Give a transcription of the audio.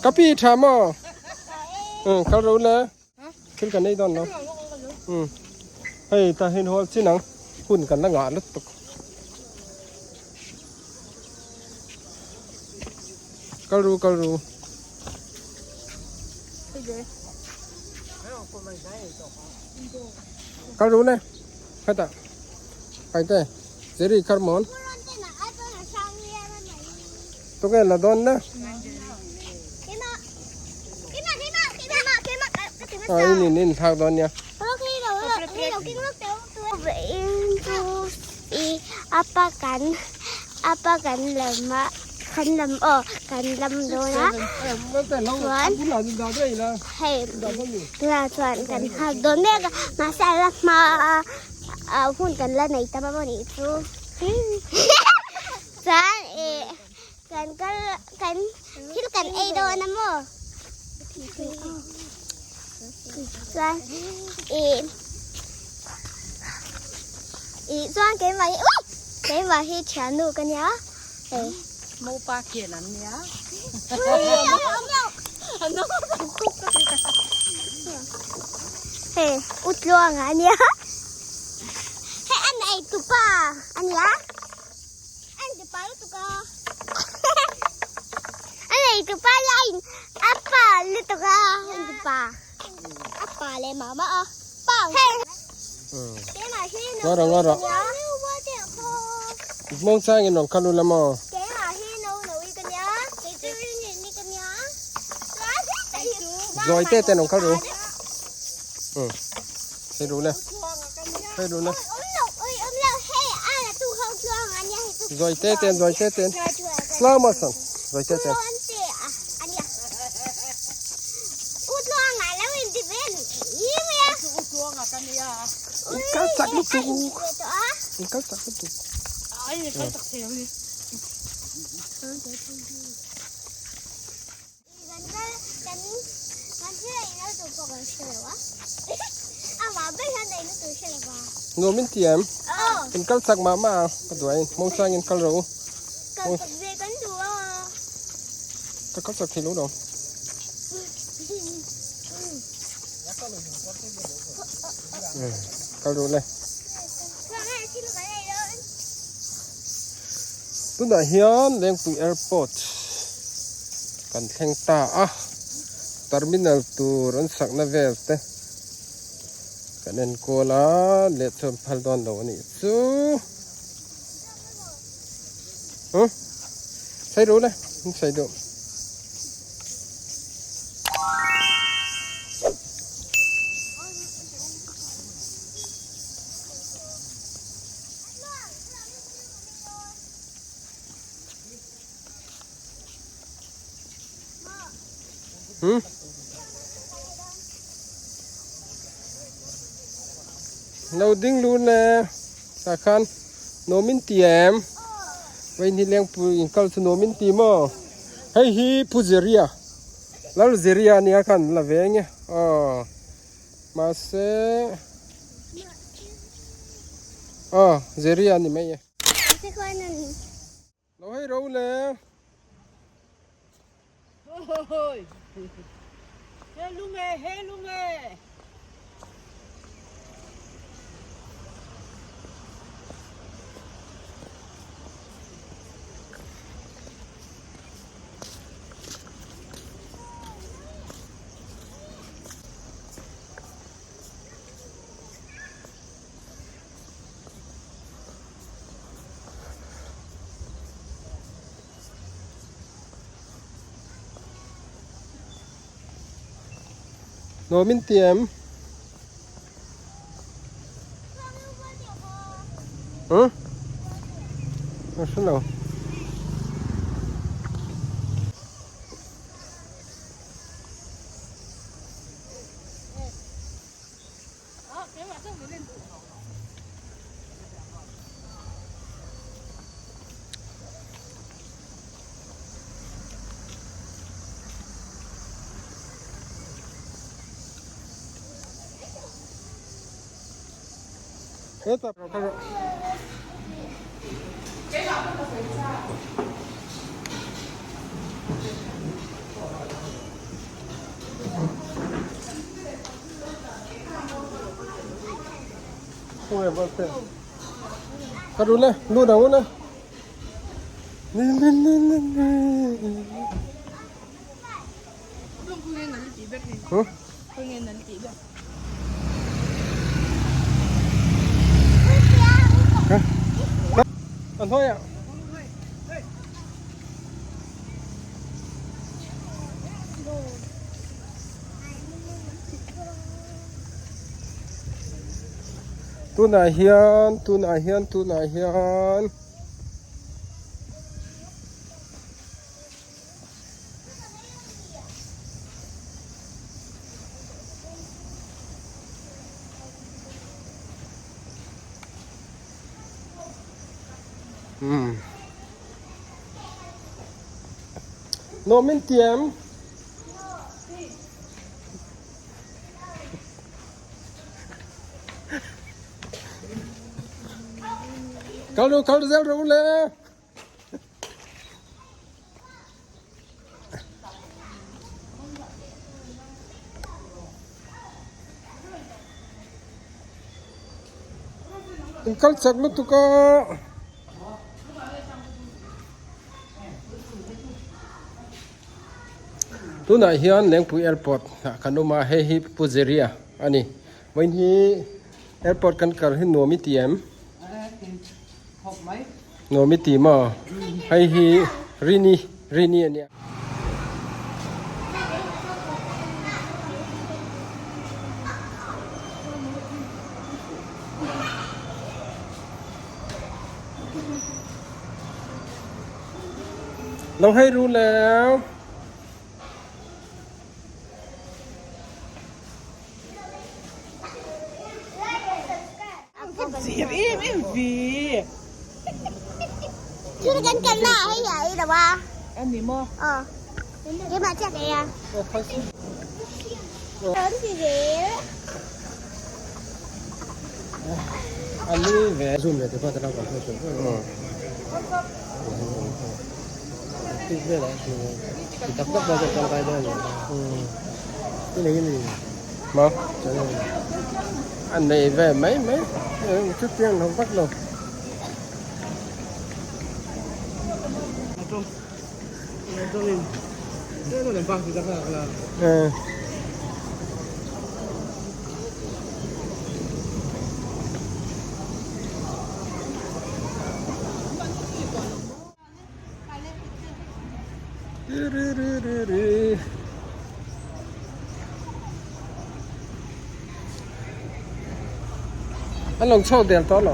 Ka pi tha maw? Ừ, kal ro le. Thil kan ei dawn lo. Ừ. Hei ta hin hol chin ang. Hun kan la ngah lutuk. Kal ru kal ru. Kal ru le. Heta. Paite. Jerry Carmon. Tunge la dawn na. A in in in thlak dawn nia. Apa kan apa kan lam a kan lam aw kan lam dawn a chuan hei tunah chuan kan nghak dawn mek a mahse a la hma a hun kan la nei ta bawk a nih chu chuan ih kan kal kan thil kan ei dawn a maw chuan ih ih chuan keimah hi ui keimah hi thiannu ka nia hei Mopa khian an nia. Hei u tluanga a nia hei an ei tupa a nia an tupa lutuk a an ei tupa laiin a pa lutuk a an tupa a pa leh mama a pa hei keimah hi Ngawrh ngawrh. Mawng chang in rawn kal ula maw? Zawi te ten rawn kal ru. Hmm. Hei ru le. Hei ru le. Zawi te ten, zawi te ten. Slow motion. Zawi te ten. In kal chak lutuk. In kal chak lutuk. Nuam in ti em? In kal chak mah mah a, ka duai. Mawngchang in kal rawh u. Ka kal chak thei lo lo. Kal rawh le. Tunah hian Lengpui Airport kan thleng ta a, terminal tur an sakna vel te kan enkawl a, leh chuan phal dawn lo a nih chu. Huh? Sawi ru le, in sawi duh. Hmm? Lo ding lu le ta khan nuam ti em Vawiin hi Lengpui in kal chu nuam in ti maw hei hi Pu Zeria Lal Zeria ania khan la ve nge aw mahse aw Zeria a ni mai e. Lo hei ro le. Nuam in ti em? Huh? Ka hre lo. Hetah kal rawh. Khawnge bal te. Ka run e, lut ang un e. Ni ni ni ni ni. Huh? An thôi ạ. Tunah hian tunah hian tunah hian Umm Nuam in tiam. Kal ru kal zel ru le. In kal chak lutuk a. Tunah hian Lengpui Airport ah kan awm a, hei hi Pu Zeria a ni. Vawiin hi airport kan kal hi nuam i ti em? Nuam i ti maw? Hei hi Rini Rini a nia. Lo hei ru leu. Zir em em ve. Thil kan kal na hei a ei lo a. Ani maw? Aw. Keimah chiah ka ei a. Kan ti zel. Ani ve. Zoom ve te pawh te lo kan hmu Maw? An nei ve mai mai chutiang lo vak lo. An lo chhuak del tawh lo.